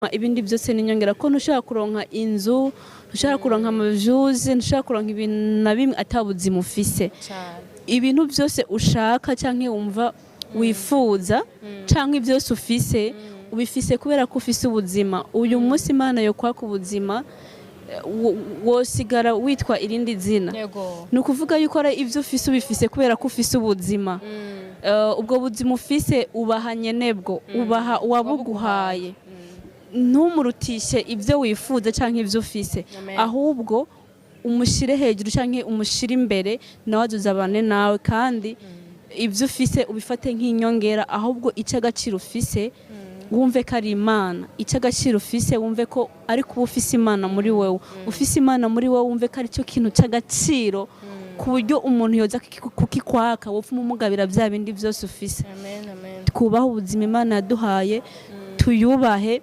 Ibindi byose ni inyongera, ko ntushobora kuronka inzu, ntushobora kuronka amavyuzi, ntushobora kuronka ibintu na bimwe ata buzima ufise. Ibintu byose ushaka canke wumva wifuza canke byose ufise, ubifise kubera ko ufise ubuzima. Uyu munsi Imana yo kwaka ubuzima, wosigara witwa irindi zina. Ni ukuvuga yuko ari ibyo ufise, ubifise kubera ko ufise ubuzima. Ubwo buzima ufise, ubaha nyenebwo, ubaha uwabuguhaye, ntumurutishe ibyo wifuza cyangwa ibyo ufise. Amen. Ahubwo umushyire hejuru cyangwa umushyire imbere, nawe azuzabane nawe. Kandi ibyo ufise ubifate nk'inyongera, ahubwo icy'agaciro ufise wumve ko ari Imana. Icy'agaciro ufise, wumve ko ari kuba ufise Imana muri wewe. Ufise Imana muri wowe, wumve ko ari cyo kintu cy'agaciro, ku buryo umuntu yoza kukikwaka, wopfa umumugabira bya bindi byose ufise. Amen, amen. Twubahe ubuzima Imana yaduhaye, tuyubahe.